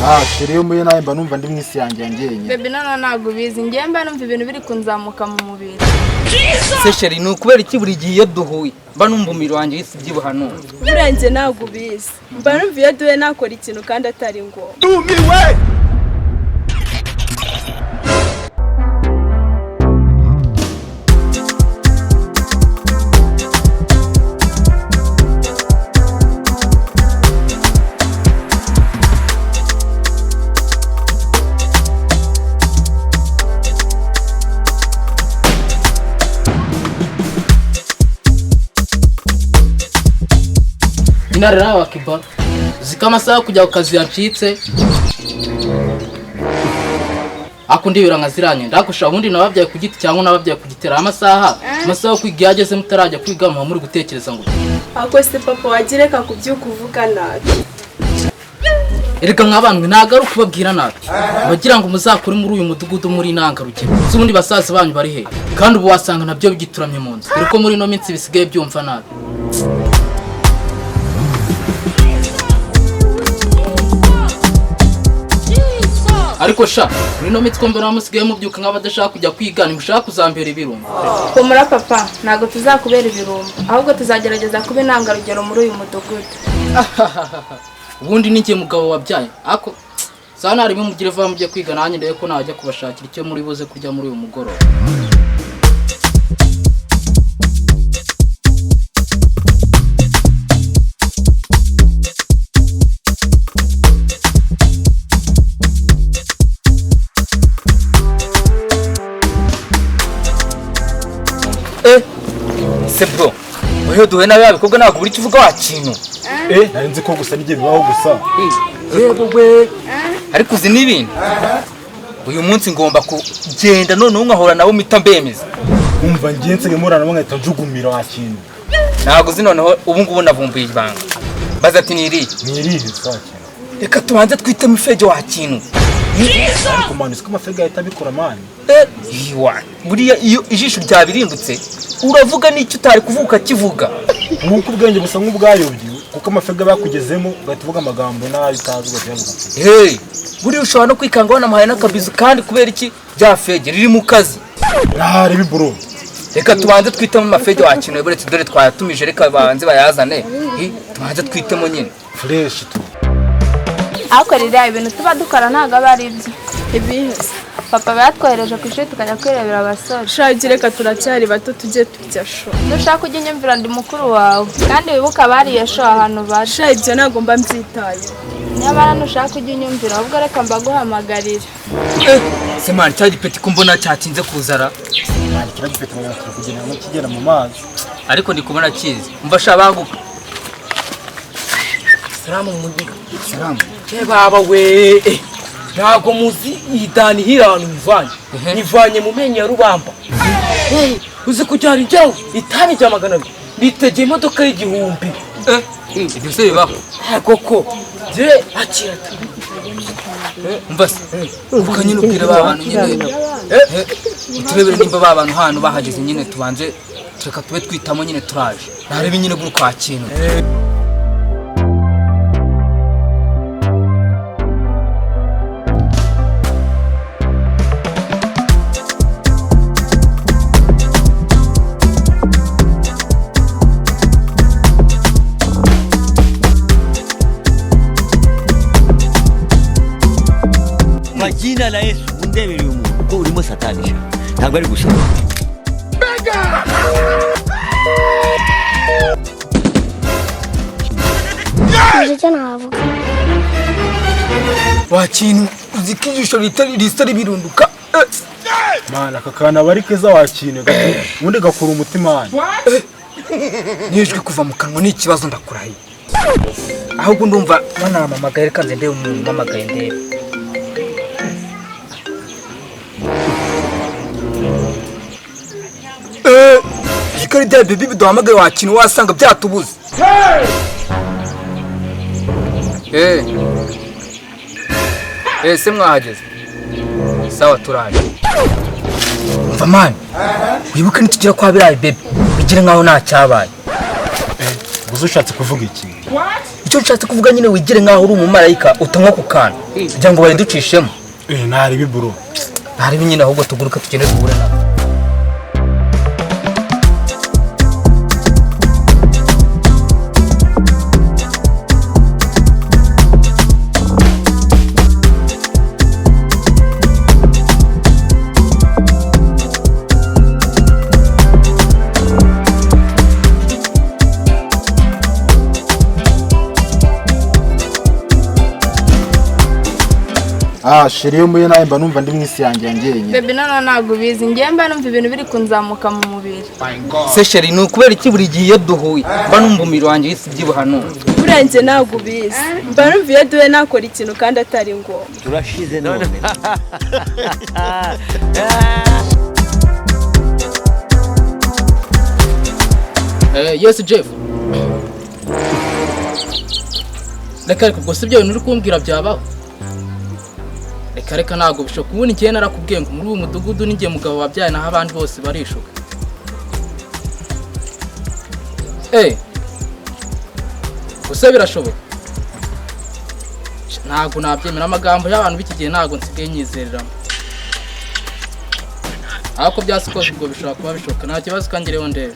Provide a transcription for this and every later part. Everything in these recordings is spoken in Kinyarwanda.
Ah, chérie, iyo mpuye nawe mba numva ndi mu isi yanjye ya njyenyine. Baby, noneho ntabwo ubizi, njyewe mba numva ibintu biri kunzamuka mu mubiri. Se chérie, ni ukubera iki buri gihe iyo duhuye mba numva umubiri wanjye wese ubyibuha none? Buriya njye ntabwo ubizi, mba numva iyo duhuye nakora ikintu kandi atari ngombwa. Ndumiwe. Intare nawe wakiba uzi ko amasaha yo kujya ku kazi yacitse, ako ndibera nka ziranye ndakusha. Ubundi nababyaye ku giti cyangwa nababyaye ku gitera. Amasaha yo kwiga iyo ageze mutarajya kwiga, muba muri gutekereza ngo Ako se papa, wagira reka kubyuka uvuga nabi. Erega mwabandwe, ntabwo ari ukubabwira nabi, bagira ngo muzakure muri uyu mudugudu muri intangarugero. Ubundi basaza banyu bari he? Kandi ubu wasanga nabyo bigituramye mu nzu, dore ko muri ino minsi bisigaye byumva nabi. Ariko sha, muri ino minsi ko mbona musigaye mubyuka nk'abadashaka kujya kwiga, ntimushaka kuzambera ibirungo? Humura papa, ntabwo tuzakubera ibirumbo, ahubwo tuzagerageza kuba intangarugero muri uyu mudugudu. Ubundi ni njye mugabo wabyaye ako saa ntarimo. Mugire vuba mujye kwiga, nanjye ndebe ko najya kubashakira icyo muri buze kurya muri uyu mugoroba. Eh, se bro, iyo duhuye nawe bikorwa ntabwo buri icyo uvuga wa kintu. Eh, nari nzi ko gusa n'igihe bibaho gusa. Yego we, ariko uzi n'ibindi, uyu munsi ngomba kugenda noneho nkahora nabo mpita mbemeza. Umva, ngiye nsigaye murana nabo nkahita njugumira wa kintu. Ntabwo uzi, noneho ubu ngubu navumbuye ibanga. Baza ati ni irihe? Ni irihe se wa kintu? Reka tubanze twitemo ifege wa kintu. Ariko man, siko amafega ahita abikora, man. Eh, iwa buriya iyo ijisho ryabirindutse uravuga n'icyo utari kuvuga ukakivuga. Nk'uko ubwenge busa nk'ubwayobye kuko amafega bakugezemo, ugahita uvuga amagambo nabi utazi, ugahita uyavuga. Hey, buriya ushobora no kwikanga wanamuhaye n'akabizu, kandi kubera iki bya fege riri mu kazi. Nareba, bro. Reka tubanze twitemo amafege wa kintu, buretse dore twayatumije, reka banze bayazane. Eh, tubanze twitemo nyine. Fresh tu. Ariko ririya ibintu tuba dukora ntabwo aba ari byo. Ibihe se? Papa aba yatwohereje ku ishuri tukajya kwirebera abasore. Sha, reka turacyari bato, tujye turya sho. Nushaka ujye unyumvira, ndi mukuru wawe, kandi wibuke abariye sho ahantu bari. Sha, ibyo ntabwo mba mbyitayeho. Nyamara nushaka ujye unyumvira, ahubwo reka mbaguhamagarira. Eh, se man, cya gipeti ko mbona cyatinze kuzara? Man, kiriya gipeti ngo kiri kugenda ngo kigera mu mazi. Ariko ndi kubona kizi. Umva sha, banguka. Salamu mudiga. Salamu. Ke baba we. Eh, ntabwo muzi idani hirano mivanye. Nivanye mu menyo ya rubamba. Eh, uzi kujyana njyaho itabi rya 200. Nitegeye imodoka y'1000. Eh, ibyo se bibaho? Eh, koko. Je akira. Umva se, ubuka nyine ubwira ba bantu nyine. Eh, uturebere nimba ba bantu hano bahageze nyine, tubanze reka tube twitamo nyine, turaje. Narebe nyine guru kwa kintu. Kwa jina la Yesu, undebere uyu muntu ko urimo satanisha, ntabwo ari gusoma. Icyo navuga. Wa kintu, uzi ko ijisho risa ribirunduka. Eh, Man, aka kantu aba ari keza wa kintu, ubundi gakura umutima wanjye. N'ijwi kuva mu kanwa ni ikibazo, ndakurahiye. Ahubwo ndumva banamamagaye, reka nze ndebe umuntu umpamagaye ndebe. Eh, ko ari bya bibi biduhamagaye wa kintu, wasanga byatubuze. Eh. Eh, se mwahageze? Sawa, turaje. Umva man, wibuke nitugera kwa biriya baby bigire nkaho nta cyabaye. Gusa ushatse kuvuga iki? Icyo Icyo nshatse kuvuga nyine wigire nkaho uri umumarayika utanywa ku kantu kugira ngo bayiducishemo. Ntari biburo. Ntari nyine, ahubwo tuguruka tugende duhure nabo. Ah, chérie yo muye nawe mba numva ndi mu isi yanjye njyenyine. Baby noneho ntabwo ubizi, njyewe mba numva ibintu biri kunzamuka mu mubiri. Se chérie, ni ukubera iki buri gihe iyo duhuye mba numva umubiri wanjye wese ubyibuha none? Buriya njye ntabwo ubizi, mba numva iyo duhuye nakora ikintu kandi atari ngombwa. Turashize none. Yes Jeff. Reka reka ubwo si ibyo bintu uri kumbwira byabaho. Reka reka ntabwo bishoboka. Ubundi njyewe narakubwiye ngo muri uyu mudugudu ni njye mugabo wabyaye naho abandi bose barishuka. Gusa birashoboka. Ntabwo nabyemera, amagambo y'abantu b'iki gihe ntabwo nsigaye nyizereramo. Ariko byasikoze ubwo bishobora kuba bishoboka, nta kibazo kangireho ndebe.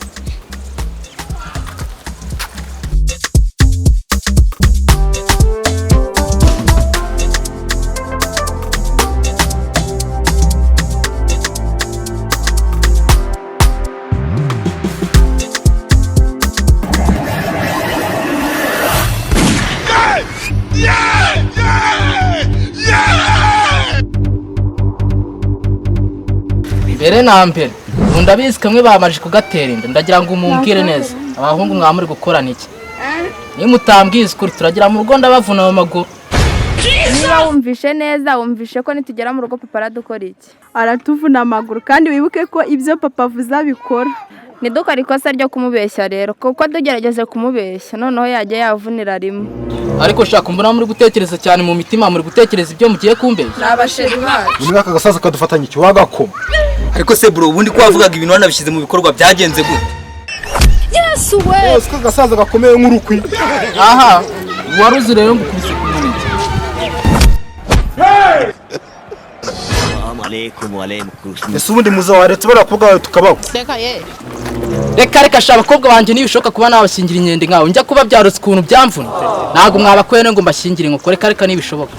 Mbere na mbere ubu ndabizi kamwe bamaje kugatera inda, ndagira ngo mumbwire neza abahungu mwa muri gukorana iki? Niba mutambwiza ukuri turagira mu rugo ndabavuna mu maguru. Niba wumvishe neza, wumvishe ko nitugera mu rugo papa aradukora iki? Aratuvuna amaguru, kandi wibuke ko ibyo papa avuze abikora. Ntidukore ikosa ryo kumubeshya rero, kuko tugerageje kumubeshya noneho yajya yavunira rimwe. Ariko shaka mbona muri gutekereza cyane mu mitima, muri gutekereza ibyo mugiye kumbeshya. Ni abasheri bacu. Muri aka gasaza kadufatanya iki wagakoma. Ariko se bro, ubundi ko wavugaga ibintu wanabishyize mu bikorwa byagenze gute? Yesu we! Ese gasaza gakomeye nk'urukwi. Aha, waruzi rero ngukubise ku munwa. Assalamu alaikum wa alaikum. Ese ubundi muzawaretse barakobwa bawe tukabaho. Reka reka sha abakobwa banje nibishoboka kuba nabashyingira inkende nkawe njya kuba byarutse ukuntu byamvuna. Ntabwo mwabakuye ngo mbashyingire inkoko, reka reka nibishoboka.